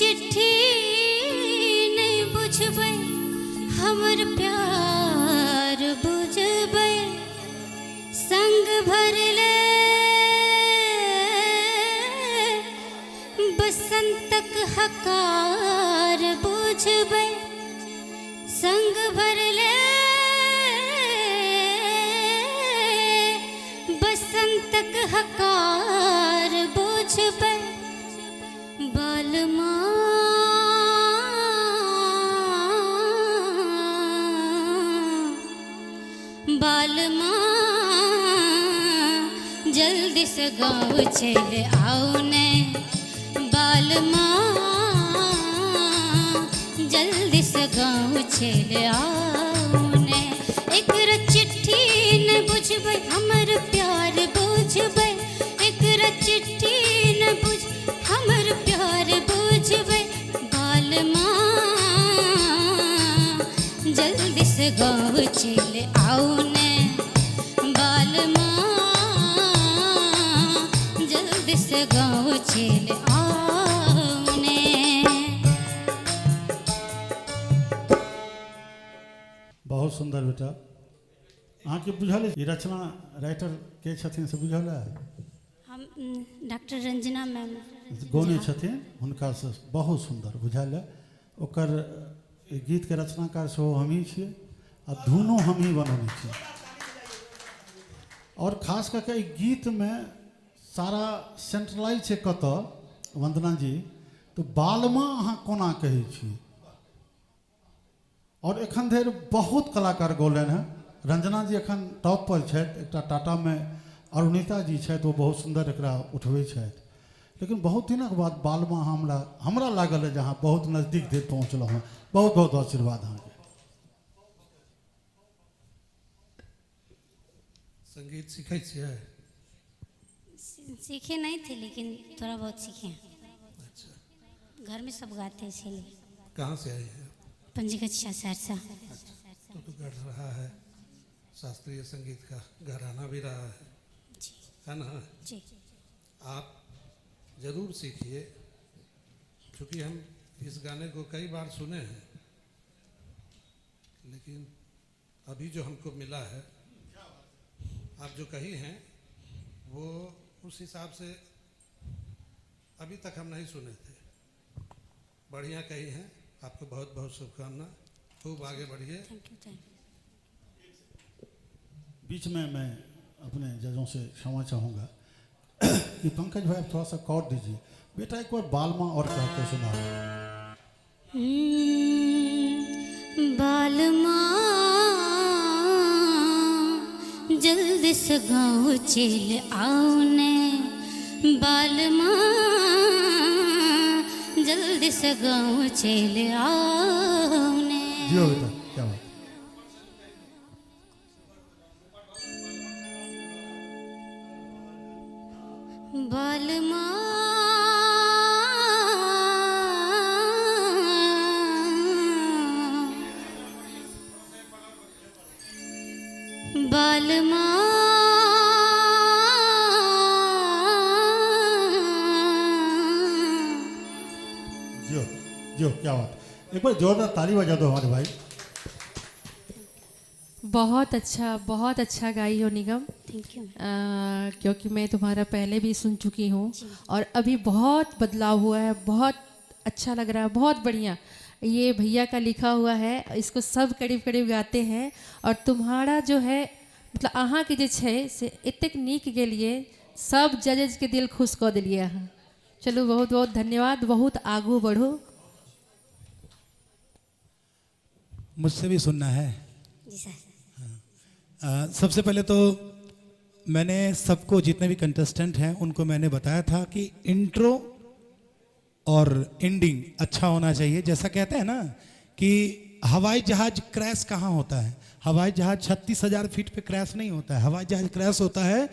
चिट्ठी नहि बुझबै, हमर प्यार बुझबै। संग भरले बसंतक हकार बुझबै, संग भरले बसंतक हकार बुझबै। बालमा बालमा जल्दी से गाँव चल आओ ने, बालमा जल्दी से गाँव चल आओ ने। एकरा चिट्ठी न बुझबै, हमर प्यार बुझबै। एकरा चिट्ठी न बुझ, हमर प्यार बुझबै। बालमा जल्दी से गाँव चल आओ ने, बालमा जल्दी से गाँव चल आओ ने। बहुत सुंदर बेटा। अहाँके बुझल अछि ई रचना राइटर के छथिन से बुझल है? हम डॉक्टर रंजना मैम गौने छथिन, हुनकासँ बहुत सुन्दर बुझायल है। ओकर ई गीतके रचनाकार सेहो हमही छियै आ धुनो हमही बनौने छियै। आओर खास कऽ के एहि गीतमे सारा सेंट्रलाइज छै कतऽ वंदना जी, तऽ बालमा अहाँ कोना कहै छियै? आओर एखन धरि बहुत कलाकार गौलनि हेँ। रंजना जी एखन टॉप पर छथि, एकटा टाटामे अरुणिता जी छथि, ओ बहुत सुन्दर एकरा उठबै छथि। लेकिन बहुत दिनक बाद बालमा हमरा हमरा लागल जे अहाँ बहुत नजदीक धरि पहुँचलहुँ हँ। बहुत बहुत आशीर्वाद अहाँके। संगीत सीखै छियै? सीखे नहीं थे, लेकिन थोड़ा बहुत सीखे हैं। अच्छा। घर में सब गाते हैं इसीलिए। कहाँ से आई हैं? पंचगछिया सहरसा। अच्छा, तो गढ़ रहा है शास्त्रीय संगीत का, घराना भी रहा है। जी। है ना? जी। आप जरूर सीखिए, क्योंकि हम इस गाने को कई बार सुने हैं, लेकिन अभी जो हमको मिला है, आप जो कही हैं वो उस हिसाब से अभी तक हम नहीं सुने थे। बढ़िया कही हैं, आपको बहुत बहुत शुभकामना, खूब आगे बढ़िए। Thank you, thank you. बीच में मैं अपने जजों से क्षमा चाहूँगा कि पंकज भाई आप थोड़ा सा कॉर्ड दीजिए। बेटा एक बार बालमा और कह के सुनाओ। बालमा जल्दी से गाँव चल आओ ने, बालमा जल्दी से गाँव चल आओ ने। जियो बेटा, क्या बात। बालमा बालमा जियो जियो, क्या बात। एक बार जोरदार ताली बजा दो हमारे भाई। बहुत अच्छा गाई हो निगम। Thank you. क्योंकि मैं तुम्हारा पहले भी सुन चुकी हूँ और अभी बहुत बदलाव हुआ है, बहुत अच्छा लग रहा है, बहुत बढ़िया। ये भैया का लिखा हुआ है, इसको सब करीब करीब गाते हैं। और तुम्हारा जो है मतलब अहाँ के जे छै से एतेक नीक गेलिए, सब जजेज के दिल खुश कऽ देलिए अहाँ। चलू, बहुत बहुत धन्यवाद, बहुत आगू बढ़ू। मुझसे भी सुनना है? जी सर। हाँ। सबसे पहले तो मैंने सबको, जितने भी कंटेस्टेंट हैं उनको मैंने बताया था कि इंट्रो और एंडिंग अच्छा होना चाहिए। जैसा कहते हैं ना कि हवाई जहाज क्रैश कहाँ होता है? हवाई जहाज 36,000 फीट पे क्रैश नहीं होता है। हवाई जहाज क्रैश होता है